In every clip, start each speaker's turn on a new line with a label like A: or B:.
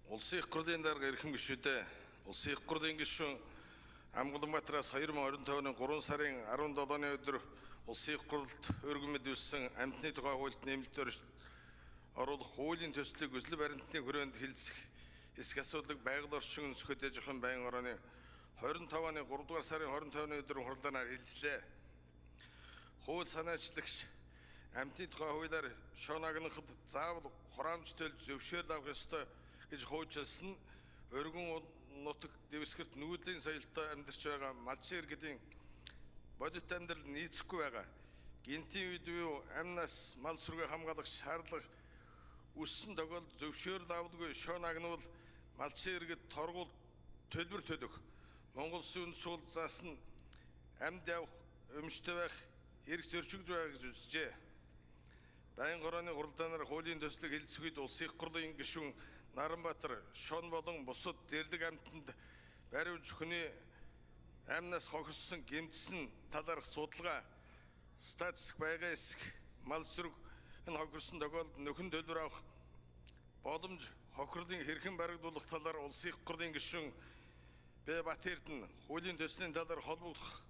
A: Улсын их хурлын дарга эрхэм гишүүдээ, Улсын их хурлын гишүүн Амгаланбаатараас 2025 оны 3 сарын 17-ны өдөр Улсын их хурлд өргөн мэдүүлсэн амьтны тухай хуульд нэмэлт өөрчлөлт оруулах хуулийн төслийг үзэл баримтны хүрээнд хэлцэх эсэх асуудлыг байгаль орчин өнсгөх аж ахуйн байн орооны 25 оны 3 дугаар сарын 25-ны өдөр хуралдаанаар хэлжлээ. Хууль санаачлагч амьтны тухай хуулиар шон агнахад заавал хураамж төлж зөвшөөрөл авах ёстой гэж хуульчилсан нь өргөн нутаг дэвсгэрт нүүдлийн соёлтой амьдарч байгаа малчин иргэдийн бодит амьдрал нийцэхгүй байгаа. Гинтийн үед буюу амь нас мал сүргээ хамгаалах шаардлага өссөн тохиолдолд зөвшөөрөл авалгүй шон агнавал малчин иргэд торгуул төлбөр төлөх, Монгол Улсын үндэс хууль заасан амьд явах өмчтэй байх эрх зөрчигдөж байгаа гэж үзжээ. Байнгын хорооны хуралдаанаар хуулийн төслийг хэлцэх үед Улсын их хурлын гишүүн Наранбаатар шон болон бусад зэрлэг амьтанд бариуж хүний амнаас хохирсон гэмтсэн талаарх судалгаа статистик байгаа эсэх мал сүрэг нь хохирсон тохиолдолд нөхөн төлбөр авах боломж хохирлын хэрхэн баригдуулах талаар Улсын их хурлын гишүүн Б. Батэрдэн хуулийн төслийн талаар холбогдох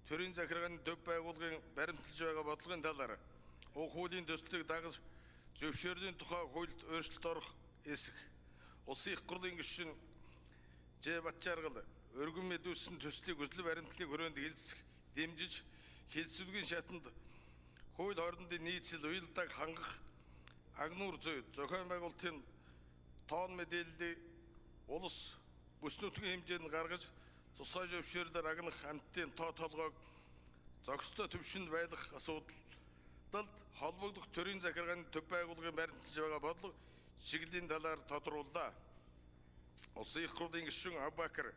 A: төрийн захиргааны төв байгууллагын баримталж байгаа бодлогын талаар уг хуулийн төслийг дагаж зөвшөөрлийн тухай хуульд өөрчлөлт орох эсэх Улсын их хурлын гишүүн Ж. Батжаргал өргөн мэдүүлсэн төслийг үзэл баримтлалын хүрээнд хэлцэх дэмжиж хэлцүүлгийн шатанд хууль хоорондын нийцэл уялдааг хангах агнуур зүй зохион байгуулалтын тоон мэдээллийг улс бүс нутгийн хэмжээнд гаргаж тусгай зөвшөөрлөөр агнах амьтдын тоо толгойг зохистой түвшинд байлгах асуудалд холбогдох төрийн захиргааны төв байгууллагын баримталж байгаа бодлого чиглэлийн талаар тодрууллаа. Улсын их хурлын гишүүн Абубакар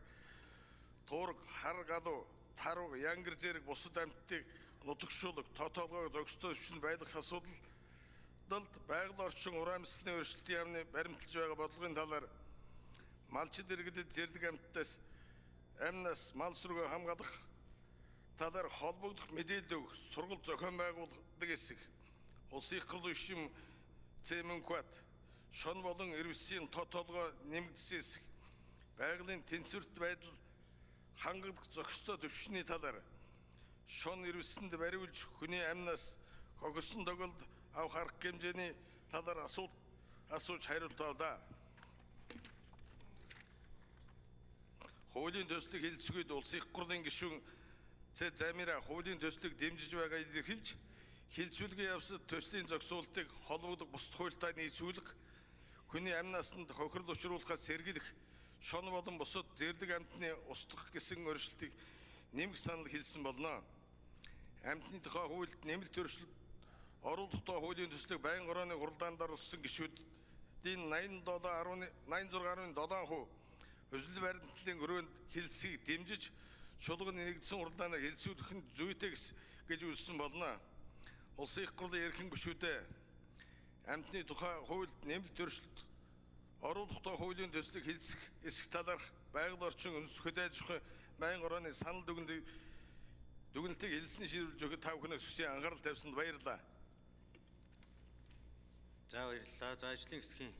A: туураг, хар галуу, тарваг, янгар зэрэг бусад амьтдыг нутагшуулах, тоо толгойг зохистой түвшинд байлгах асуудалд байгаль орчин ураан амьсгалын өөрчлөлтийн яамны баримталж байгаа бодлогын талаар малчид иргэдэд зэрлэг амьтдаас амь нас мал сүргээ хамгаалах талаар холбогдох мэдээлэл өгөх сургалт зохион байгуулдаг эсэх Улсын их хурлын гишүүн Цэмэнкват шон болон ирвэсийн тоо толгой нэмэгдсэн эсэх байгалийн тэнцвэрт байдал хангагдах зохистой түвшний талаар шон ирвэсэнд бариулж хүний амь нас хохирсон тохиолдолд авах арга хэмжээний талаар асуулт асууж хариулт авлаа. Хуулийн төслийг хэлцэх үед Улсын их хурлын гишүүн Ц. Замира хуулийн төслийг дэмжиж байгаа илэрхийлж хэлцүүлгийн явцад төслийн зохицуултыг холбогдох бусад хуультай нийцүүлэх, хүний амь насанд хохирол учруулахаас сэргийлэх, шон болон бусад зэрлэг амьтны устгах гэсэн өөрчлөлтийг нэмэх санал хэлсэн болно. Амьтны тухай хуульд нэмэлт өөрчлөлт оруулах тухай хуулийн төслийг байнгын хорооны хуралдаанд оруулсан гишүүдийн 87.86.7% үзэл баримтлалын өрөөнд хэлцгийг дэмжиж чуулганы нэгдсэн хуралдаанаар хэлцүүлэх нь зүйтэй гэж үзсэн болно. Улсын их хурлын эрхэм гишүүдээ, амьтны тухай хуульд нэмэлт өөрчлөлт оруулах тухай хуулийн төслийг хэлцэх эсэх талаарх байгаль орчин өнсөх хөдөө аж ахуйн байнгын хорооны санал дүгнэлтийг хэлсэн шийдвэрлэж өгөхөд та бүхний сүсгийн анхаарал тавьсанд баярлалаа.
B: За, баярлалаа. За, ажлын хэсгийн